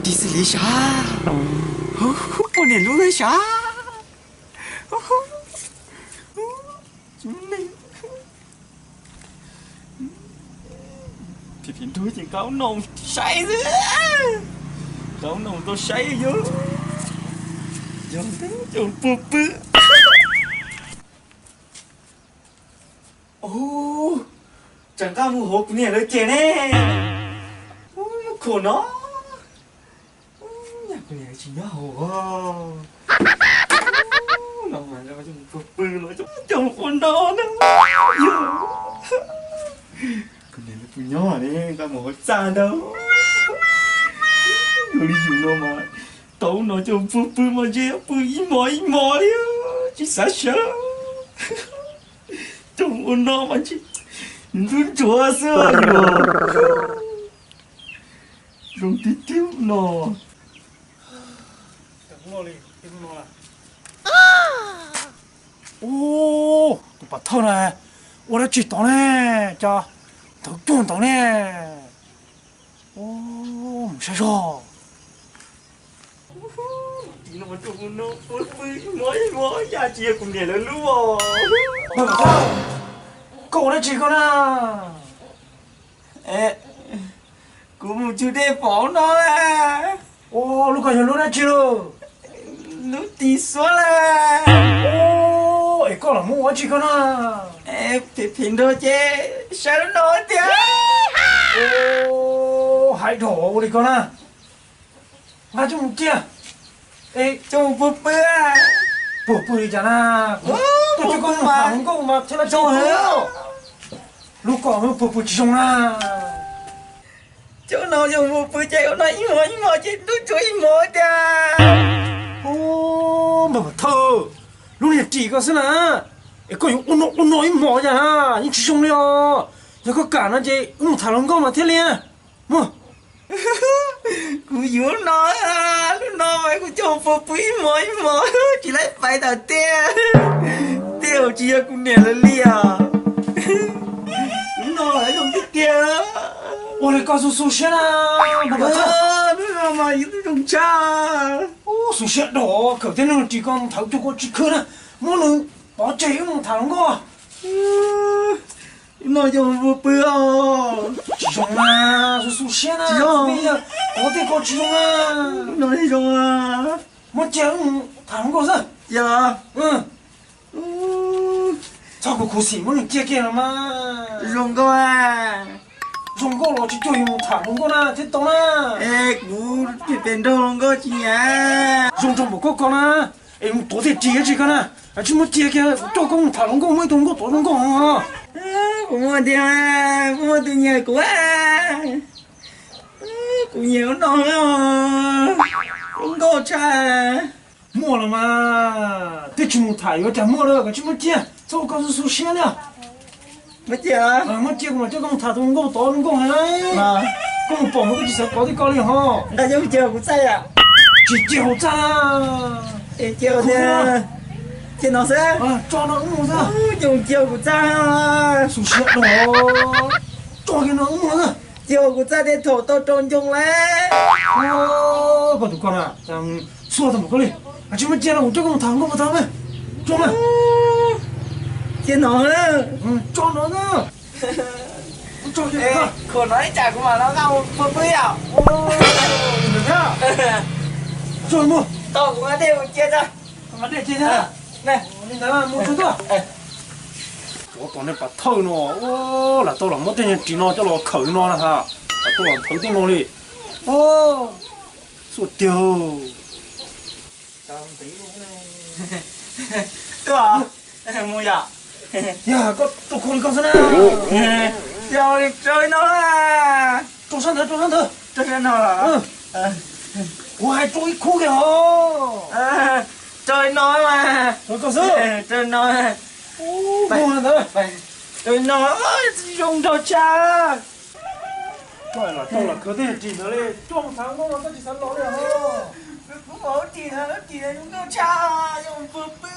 Tsis xws li sav, poj niam lub sav. Phim phim nrog ces nqa ub no saib xwb, nqa ub no tau saib yog, yog coj pw pw. Ub, tseem nqa mus hauv kuv niam lawv ces ne. Ub, muab khuam no. Ub, yog kuv niam lawv tsis nyob hauv os. Ub, no mas coj mus pw pw los coj mus ua no na. Yog kuv niam lawv pw nyob ne, nqa mus hauv txaj ntag. Yog li yus no mas tau ub no coj mus pw pw mas ntshe pw ib hmos ib hmos li, tsis xav sawv. Coj mus ua no mas ntshe ntub ntsuav xwb yog. Zoo tiag tiag no. Ub, tus pov thawj na, ua dab tsi tod ne? Cas ntawv cuag ntawd ne? Ub, mus saib zog. Yog tsis yog kuv niam lawv lub os. Koj ua dab tsi koj na? Kuv mus cug dej pom no. Ua, lub ko yog lub dab tsi lauj? Lub ris xuab lawm. Es koj los muab ua dab tsi koj na? Phem phem nrog ces sawv no tiag. Hais dhau ua li koj na. Nqa coj mus cia. Coj mus puag pw. Puag pw li cas na? Tuaj cuag koj tham hluas nkauj mas thiaj li zoo. Lub ko puag pw tsis zoo na. Coj no coj mus puag pw ces ua no ib hmos ib hmos ces ntub ntsuav ib hmos tiag. Npawg Vam Thawj, lub niag ris ko xwb na, es koj yuav ua no ua no ib hmos yam yeej tsis zoo li os. Yog koj kam no ces wb mus tham hluas nkauj mas thiaj li. Mus. Kuv yuav no, lub no mas kuv coj mus puag pw ib hmos ib hmos tsis laib pais tawm tiag. Tej zaum tsis yog kuv niam lawv li os. Lub no zoo tiag tiag. Ua li koj xu xu siab na. Lub no mas yus twb zoo tshaj. Xu siab dog, khawm tej neeg ris ko mus thawv cuag koj tsis khwv na. Muab nws pov tseg wb mus tham hluas nkauj. Lub no coj mus puag pw os. Tsis zoo na, xu xu siab na. Tsis zoo. Qhov tej ko tsis zoo na. Lub no zoo. Muab cia wb mus tham hluas nkauj xwb. Yog. Txhob khuv khuv xim, muab nws cia kiag los mas. Zoo nkauj. Zoo nkauj los tsis cuag yus mus tham hluas nkauj na thiaj tau na. Es kuv phem phem nrog hluas nkauj tsis nyiam. Zoo nraug npaum koj ko na, es mus tuav tej ris dab tsi koj na. Tsis muab cia kiag, kuv coj koj mus tham hluas nkauj, muaj ib tug hluas nkauj tuav zoo nkauj. Kuv muaj tiag, muaj tus nyiam kuv. Kuv nyiam lub no, zoo nkauj tshaj. Muaj los mas, twb tsis mus tham yuav cas muaj lawm, koj tsis muab cia, txhob ua koj xu xu siab li. Muab cia, muab cia kuv mam coj koj mus tham tus hluas nkauj tod, hluas nkauj heev. Koj mus pom mas koj tsis xav pov thiab koj li ho. Nqa coj mus cia hauv kuv txaj yom. Tsis cia hauv txaj. Cia no xwb. Tso no wb mus xwb. Coj mus cia hauv kuv txaj. Xu siab dog, tso kiag no wb mus xwb. Cia hauv kuv txaj tej thaum tau rau ncoo lawm. Koj tus ko na, xua tau npaum koj li. Tsis muab cia no kuv coj koj mus tham hluas nkauj puas tau me. Tso na. Cia no. Tso no na. Khuam no ib tsam kuv mam los nqa mus pw pw yom. Tso mus. Tau kuv nqa dej mus cia tso. Nqa dej cia tso. Li ntawd mus tso tuaj. Tsov tom nej pov thawj no, lam tau los muab tej nyuag ris no coj los khawm no na ha. Lam tau los thawv tej no li. Xua tiag. Tuaj, mus yom. Yog koj rau khau li koj xwb na. Yog li rau no. Rau sab ntawd, rau sab ntawd. Rau sab no. Kuv hais rau ib khub kiag os. Rau no mas. Rau koj xwb. Rau no. Mus ntawd. Rau no zoo nraug tshaj. Koj lam tau los khawb tej ris ntawd li, coj mus tham nkauj los koj tsis xav los li os. Kuv pom lub ris ntawd, lub ris ntawd zoo nkauj tshaj, zoo pw pw.